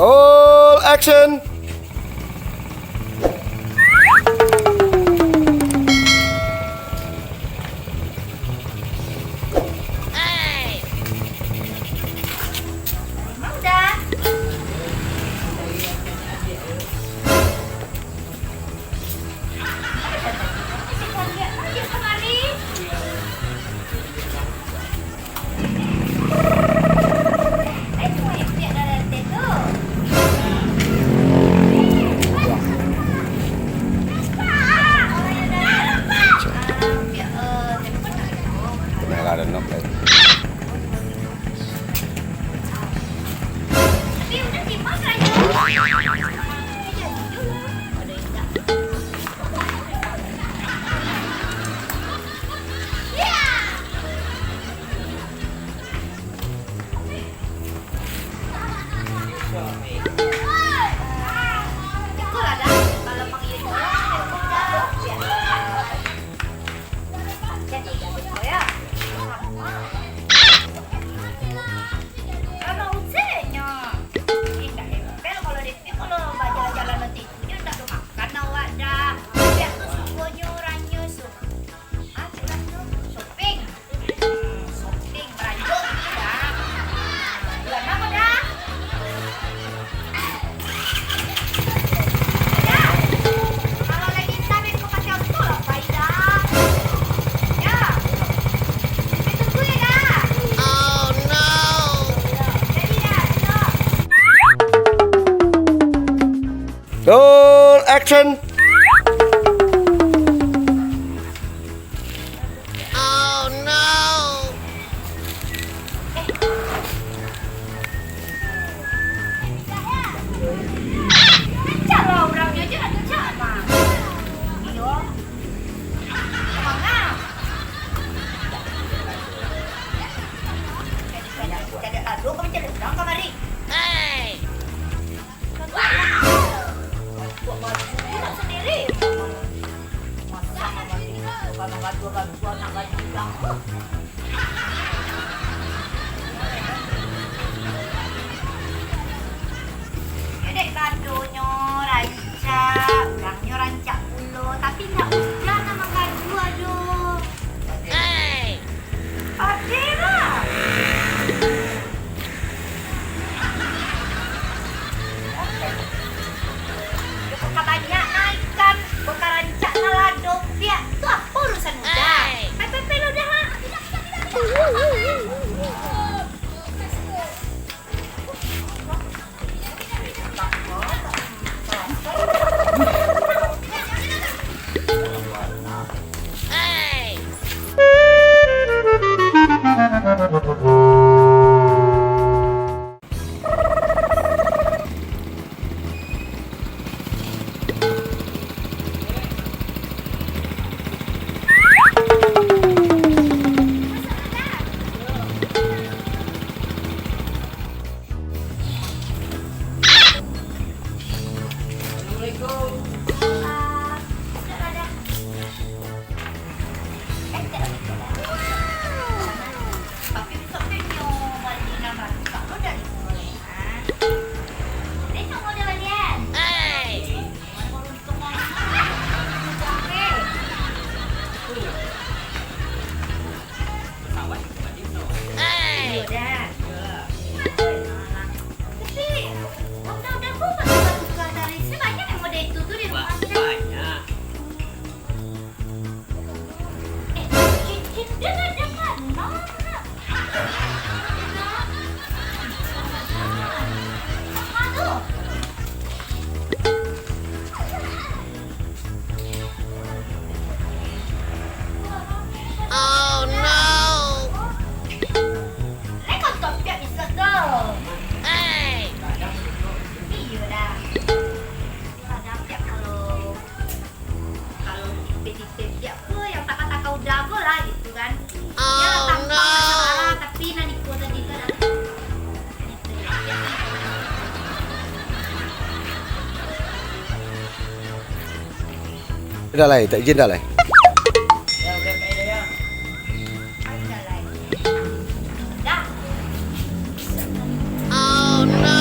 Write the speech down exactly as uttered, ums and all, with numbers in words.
Roll action. Kamera ada nok, guys. Kalau usahnya, indak embel kalau di sini, kalau bajalan-jalan nanti itu, dia ndak ada makan awak dah. Dia tu sukonyo orangnya su-, ah, itulah tu, shopping. Hmm, shopping, belanja gitu dah. Bulan apa dah? Roll action. Oh no. Rancak lah, urang nyo je rancak mah. Iyo. Manga. Caliak lado ka mancaliak urang kamari. Hei. Dek gadonyo rancak, urangnyo rancak pulo, tapi ndak ujan nan manggaduah doh. Ade lah. Kabanyak na ikan, bakarancak na lado, piak tu apo urusan udah? Pai, pai, pai lah udah, ha. Tapi, udah-udah kok pas batu kata Rizky banyak yang model itu tuh di rumah kita. Banyak. Eh, cincin dia nggak ada kan? Mana? Apa tuh? Oh no. Lekot kau tidak bisa kau. Hei. Iyo dah. Kadang tiap kalau, kalau tipe-tipe tiap tu yang tak kata kau jago lah gitu kan. Dia lah tampang masalah, tapi nan iko tadi tu dah. Dah lai, tak izin dah lai. Oh no.